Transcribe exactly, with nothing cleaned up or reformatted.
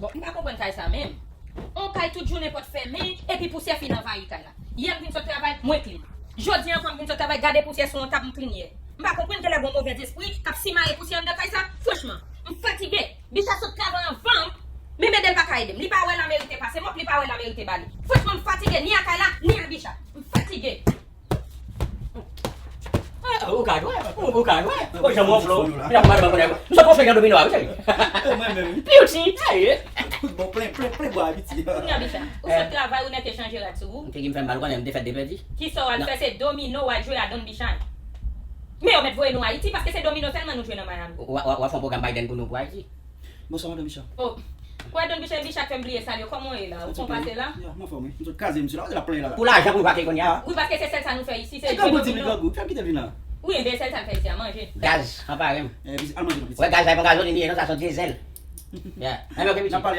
Bon, m pa konprann kay sa menm. On kay tout jounen pòt fèmen, epi pousyè fin anvayi kay la. Yè m vin sot travay, mwen klin. Jodi ankò m vin sot travay, gade pousyè sou on tab, m klin yè. M pa konprann, genlè gon movèzespri k ap simaye pousyè anndan kay sa. Franchman, m fatige. Bicha sot travay anvan m, men Medel pa ka ede m. Li pa wè Lamerite pase m, li pa wè Lamerite ba li. Franchman, m fatige ni a kay la, ni a Bicha. M fatige. Ah, ou ka jwe, ou, ou ka jwe. Ou jan mwen flow. Mwen ap mande mwen. M sot pran fèk nan domino a, wi, cheri. E mwen menm. Beauty, aye. Bon, plen, plen, plen bwa abitye. Kounye a Bicha, ou sot travay, ou nèk te chanje rad sou ou. Ki m fè m mal konnen m te fè de pèdi. Kisa w al fè, se domino w al jwe a Don Bicha. Men yo mèt voye nou Ayiti, paske se domino sèlman nou jwe nan Miami. W ap fè yon pwogram Biden pou nou pou Ayiti. Bonswa, madan Bicha. Oh. Wè Don Bicha, Bicha k fè m bliye sa, yo kòman w ye la? Ou konn pase la? Ya, mwen fòme. M sot kraze misye la, w la plen la. Pou lajan pou l pa ke kounye a. Wi, paske se sèl sa nou fè isi, se E grangou di li grangou, fè m kite l vin la. Wi, enben sèl sa l fè isi a manje. Gaz, anpare m. Eh, al manje non piti. Wè gaz la e pa gazolin li ye non, sa se yon dyezèl. Ya. Anben, ok, piti. N ap pale